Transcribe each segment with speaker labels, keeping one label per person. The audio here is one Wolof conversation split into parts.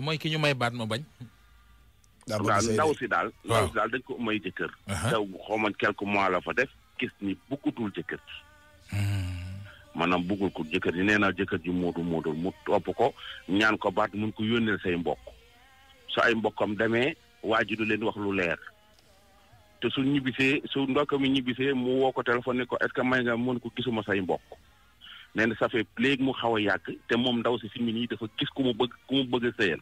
Speaker 1: mooy ki ñu may baat ma bañ.
Speaker 2: ndaw si daal dañ ko may jëkkër. taw xawma quelques mois la fa def gis ni bukkutul jëkkër ji. maanaam buggul ko jëkkër ji nee naa jëkkër ji moodu mu topp ko ñaan ko baat mun ko yónneel say mbokk su ay mbokkam demee waa ji du leen wax lu leer te su ndokk mi ñibbisee mu woo ko téléphone ne ko est-ce que may nga mën ko gisuma say mbokk nee na ça fait léegi mu xaw a yàgg te moom ndaw si fi mu nii dafa gis ku mu bëgg a sëyal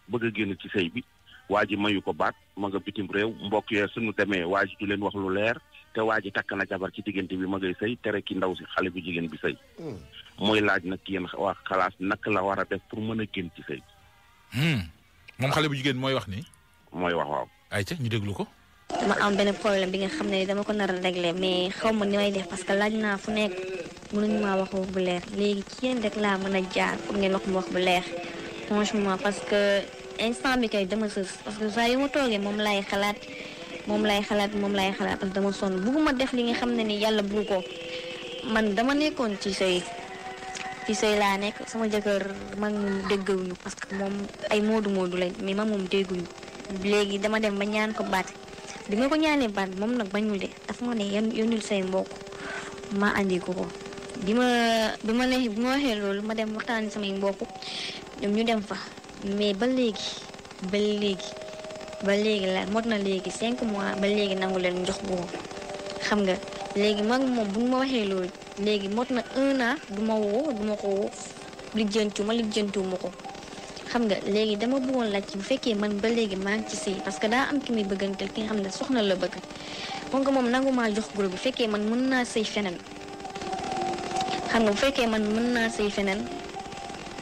Speaker 2: bëgg a génn ci sëy bi waa ji mayu ko baat ma nga bitim réew mbokk yee suñu demee waa ji du leen wax lu leer te waa ji takk na jabar ci diggante bi ma ngay sëy tere ki ndaw si xale bu jigéen bi sëy mooy laaj nag yéen wax xalaas naka la war a def pour mën a génn ci sëy
Speaker 1: moom xale bu jigéen mooy wax ni
Speaker 2: mooy wax waaw
Speaker 1: ayca ñu déglu ko
Speaker 3: dama am benn problème bi nga xam ne dama ko nar a régler mais xaw ma ni may def parce que laaj naa fu nekk mënuñu maa wax bu leer léegi ci yéen rek laa mën a jaar pour ngeen wax mu wax bu leer franchement parce que instant bi kay dama sës parce que saa yu ma toogee moom laay xalaat parce que dama sonn bugguma def li nga xam ne ni yàlla bugg ko man dama nekkoon ci sëy laa nekk sama jëkkër man moom déggawuñu parce que moom ay moodu lañ mais man moom dégguñu léegi dama dem ba ñaan ko baat bi ma ko ñaanee baat moom nag bañul de dafa ma ne yónnil say mbokk ma andi ko bi ma waxee loolu ma dem waxtaan samay mbokk ñoom ñu dem fa mais ba léegi la mot na léegi 5 mois ba léegi nangu leen jox boobu xam nga léegi mag moom bu ma waxee loolu léegi mot na 1 an du ma ko woo lijjantiwuma ko xam nga léegi dama bëggoon laaj bu fekkee man ba léegi maa ngi ci sëy parce que daa am ki muy bëggantel ki nga xam ne soxna la bëgg donc moom nangu maa jox groupe bu fekkee man mën naa sëy feneen xam nga bu fekkee man mën naa sëy feneen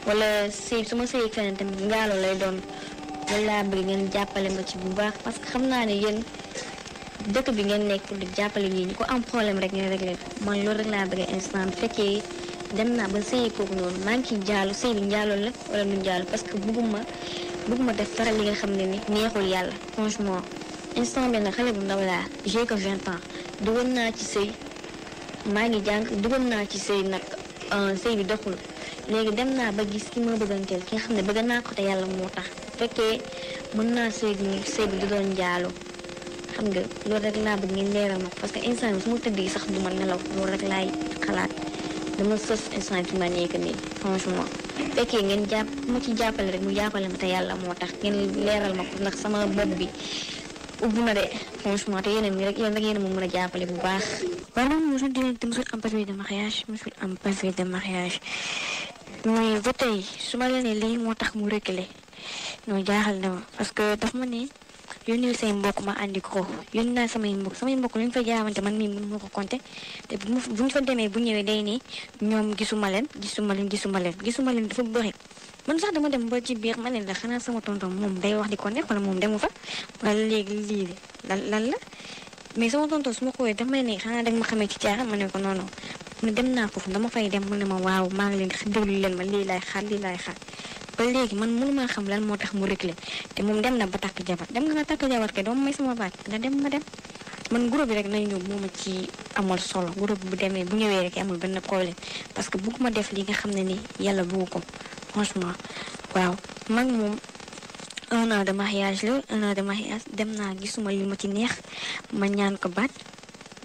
Speaker 3: wala sëy su ma sëy feneen tamit njaaloo lay doon loolu laa bëgg ngeen jàppale ma ci bu baax parce que xam naa ne yéen dëkk bi ngeen nekk pour di jàppale ñi ñu ko am problème rek ngeen réglé man loolu rek laa bëgg instant bu fekkee dem naa ba sëy kooku noonu maa ngi ciy jaalu sëy bi njaaloo la wala nu njaalu parce que bëgguma def dara li nga xam ne ni neexul yàlla franchement instant bi nag xale bu ndaw laa j'ai que 20 ans dugal naa ci sëy maa ngi jàng dugal naa ci sëy nag sëy bi doxul léegi dem naa ba gis ki ma bëgganteel ki nga xam ne bëgg naa ko te yàlla moo tax fekkee mën naa sëy bi du doon njaalu xam nga loolu rek laa bëgg ngeen leeral ma ko parce que instant bi su ma tëddee sax du ma nelaw loolu rek laay xalaat dama sës instant fi ma nekk nii franchement fekkee ngeen ma ci jàppale rek mu jàppale ma te yàlla moo tax ngeen leeral ma ko ndax sama bopp bi ubbi na de franchement te yéen rek yéen a mën a jàppale bu baax. waaw man mosul am papier de mariage mais ba tey su ma leen lii moo tax mu reculer non jaaxal na ma parce que daf ma ne yónnee say mbokk ma andi ko yónnee naa samay mbokk lu ñu fa jaamante man mii mënu ma ko compter te bu ñu fa demee bu ñëwee day ne ñoom gisuma leen dafa bëri man sax dama dem ba ci biir ma ne la xanaa sama tonton moom day wax di ko nekk wala moom demu fa wala léegi lii lan la mais sama tonton su ma ko wee daf may ne xanaa dag ma xamee ci caaxaan ma ne ko non mu ne dem naa foofu dama fay dem mu ne ma waaw maa ngi leen déglu leen ma lii laay xaar ba léegi man mënumaa xam lan moo tax mu réglé te moom dem na ba takk jabar dem nga takk jabar ke doom may sama baat nga dem ma dem man groupe bi rek nañ ñëw moo ma ci amal solo groupe bu demee bu ñëwee rek amul benn problème parce que bëgguma def li nga xam ne ni yàlla bëggu ko franchement waaw mag moom 1 an de mariage dem naa gisuma li ma ci neex ma ñaan ko baat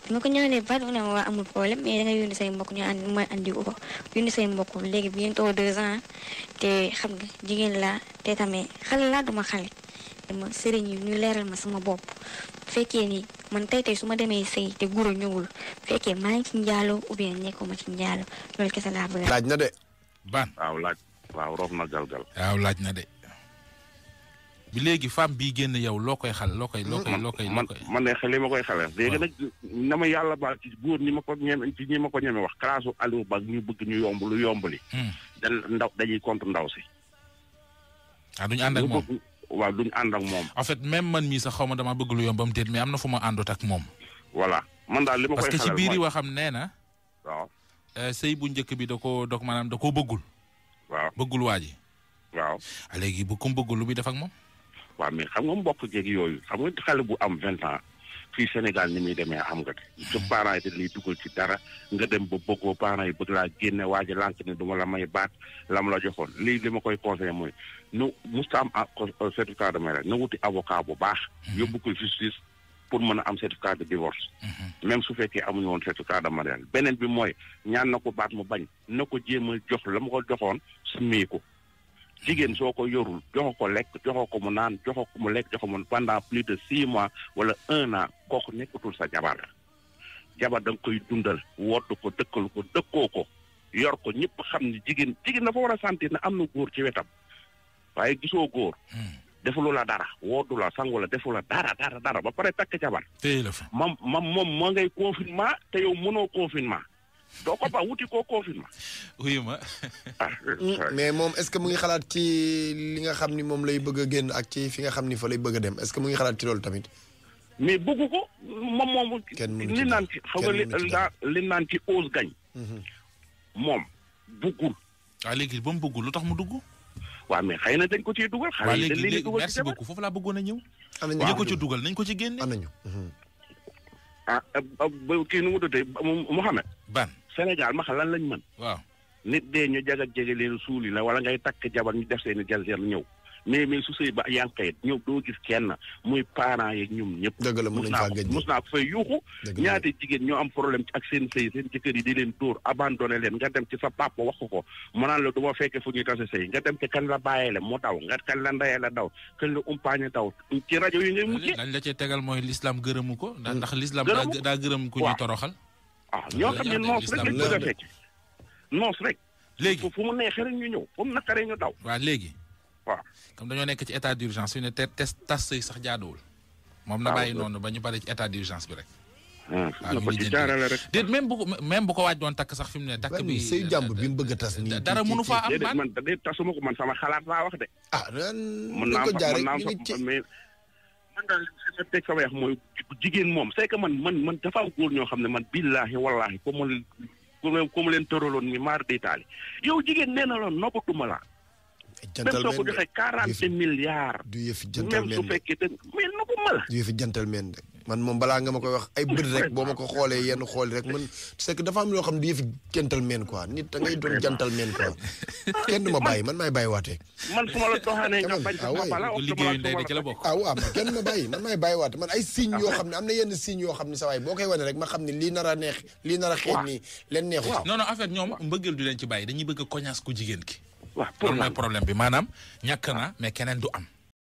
Speaker 3: bi ma ko ñaanee baat mu ne ma waa amul problème mais da nga yónni say mbokk ñu andi ko yónni say mbokk léegi bientôt 2 ans te xam nga jigéen laa te tamit xale laa duma xale dama sëriñ yi ñu leeral ma sama bopp fekkee ni man tey su ma demee sëy te guro ñëwul fekkee maa ngi ci njaalo ou bien nekkuma ci njaalo loolu kese laa bëgg
Speaker 4: laaj na de
Speaker 1: ban
Speaker 2: waaw roof na galgal
Speaker 1: waaw laaj na de bi léegi femme bii génn yow loo koy man
Speaker 2: de xel li ma koy xale léegi nag na ma yàlla baal ci góor ñi ma ko ñeme wax classe Aliou Ba ñu bëgg ñu yomb lu yombali dañuy contre ndaw si
Speaker 1: duñu ànd ak moom
Speaker 2: waaw duñu ànd ak moom
Speaker 1: en fait même man mii sax xaw ma dama bëgg lu yombam déet mais am na fu ma àndut ak moom
Speaker 2: voilà man daal li ma koy xelal
Speaker 1: parce que ci biir yi waxam nee na
Speaker 2: waaw
Speaker 1: sëy bu njëkk bi da koo bëggul
Speaker 2: waaw
Speaker 1: bëggul waa ji
Speaker 2: waaw
Speaker 1: léegi bu ko bëggul lu muy def ak moom
Speaker 2: waaw mais xam nga mbokk jeeg yooyu xam nga xale bu am 20 ans fii Sénégal ni muy demee xam nga su parents yi dañ lay dugal ci dara nga dem ba bëggoo parents yi bëgg laa génne waaji lànk ne duma la may baat la mu la joxoon lii li ma koy conseillé mooy nu musta am certificat de mariage na wuti avocat bu baax yóbbu ko justice pour mën a am certificat de divorce même su fekkee amuñu woon certificat de mariage beneen bi mooy ñaan na ko baat mu bañ na ko jéem a jox la ma ko joxoon su ko jigéen soo ko yorul joxo ko lekk joxo ko mu naan joxo ko mu lekk joxo mu pendant plus de 6 mois wala 1 an kooku nekkatul sa jabar da nga koy dundal wodd ko dëkkal ko dëkkoo ko yor ko ñëpp xam ne jigéen dafa war a sentir ne am na góor ci wetam waaye gisoo góor defulu la dara woodu la sangu la defu la dara ba pare takk jabar moom moo ngay confinement te yow mënoo confinement doo ko ba wuti koo confinement
Speaker 1: oui ma
Speaker 4: mais moom est-ce que mu ngi xalaat ci li nga xam ni moom lay bëgg a génn ak ci fi nga xam ni fa lay bëgg a dem est-ce que mu ngi xalaat ci loolu tamit
Speaker 2: mais bëggu ko moom li naan ci xam nga li naan ci ose gañ moom bëggul
Speaker 1: waaw léegi ba mu bëggul lu tax mu dugg
Speaker 2: waaw mais xëy na dañ ko ciy dugal xale yi dañ leen di dugal
Speaker 1: merci beaucoup foofu laa bëggoon a ñëw ñu ko ci dugal nañ ko ci génne
Speaker 4: am nañu
Speaker 2: kii nu mu tuddee Mouhamed
Speaker 1: Bane
Speaker 2: Sénégal ma xam lan lañ mën
Speaker 1: waaw
Speaker 2: nit dee ñu jag ak jege leen suuli la wala ngay takk jabar ñu def seeni jalseer ñëw mais su sëy ba yaa ngi kayit ñëw doo gis kenn muy parents yeeg ñoom ñëpp
Speaker 4: dëgg la mën nañ faa gëj
Speaker 2: mus naa ko fay yuuxu ñaata jigéen ñoo am problème ak seen sëy seen jëkkër yi di leen dóor abandonné leen nga dem ci sa papa wax ko mu naan la du ma fekke fu ñuy tase sëy nga dem ci kan la bàyyee la mu daw nga kan la ndayee la daw kan la umpaañe daw ci rajo yi ngay mujjee
Speaker 1: lañ la cee tegal mooy l'islam gërëmu ko ndax l'islam daa gërëm ku ñuy toroxal
Speaker 2: ñoo xam ne noos rek lañ bëgg a fekk noos rek
Speaker 1: léegi
Speaker 2: fu mu neexee rek ñu ñëw fu mu naqaree ñu daw
Speaker 1: waaw léegi
Speaker 2: waaw
Speaker 1: comme dañoo nekk ci état d'urgence fi ne tas sëy sax jaaduwul moom na bàyyi noonu ba ñu pare ci état d'urgence bi rek
Speaker 2: waaw ko ci jaarale rek
Speaker 1: déet même bu ko waaj doon takk sax fi mu ne takk bi
Speaker 4: sëy jàmbur bi mu bëgg a tas nii
Speaker 1: dara mënu faa am
Speaker 2: man da tasuma ko man sama xalaat laa wax de mën naa mais man daal fi ma teg sama yax mooy jigéen moom c'est que man dafa am góor ñoo xam ne man billaahi wallaahi comme leen tëraloon mi maar d'Italie yow jigéen nee na la noppatuma la même soo ko joxee 40 milliards
Speaker 4: du yëfi gentleman
Speaker 2: même su fekkee mais noppuma la
Speaker 4: du yëfi gentleman de man moom balaa nga ma koy wax ay bët rek boo ma ko xoolee yenn xool rek man c'est que dafa am loo xam ne du yëfi gentleman quoi nit da ngay doon gentleman quoi kenn du ma bàyyi man maay bàyyi waate
Speaker 2: man su ma la doxaanee nga bañ sa papa la
Speaker 1: liggéeyu ndey ci la bokk
Speaker 4: waaw man kenn ma bàyyi man maay bàyyi waate man ay signes yoo xam ne am na yenn signes yoo xam ne sa waay boo koy wane rek ma xam ne lii nar a neex lii nar a xeeñ nii leen neexu ci
Speaker 1: non en fait ñoom mbëggeel du leen ci bàyyi dañuy bëgg a koñaas ku jigéen ki
Speaker 2: waaw pour
Speaker 1: mooy problème bi maanaam ñàkk na mais keneen du am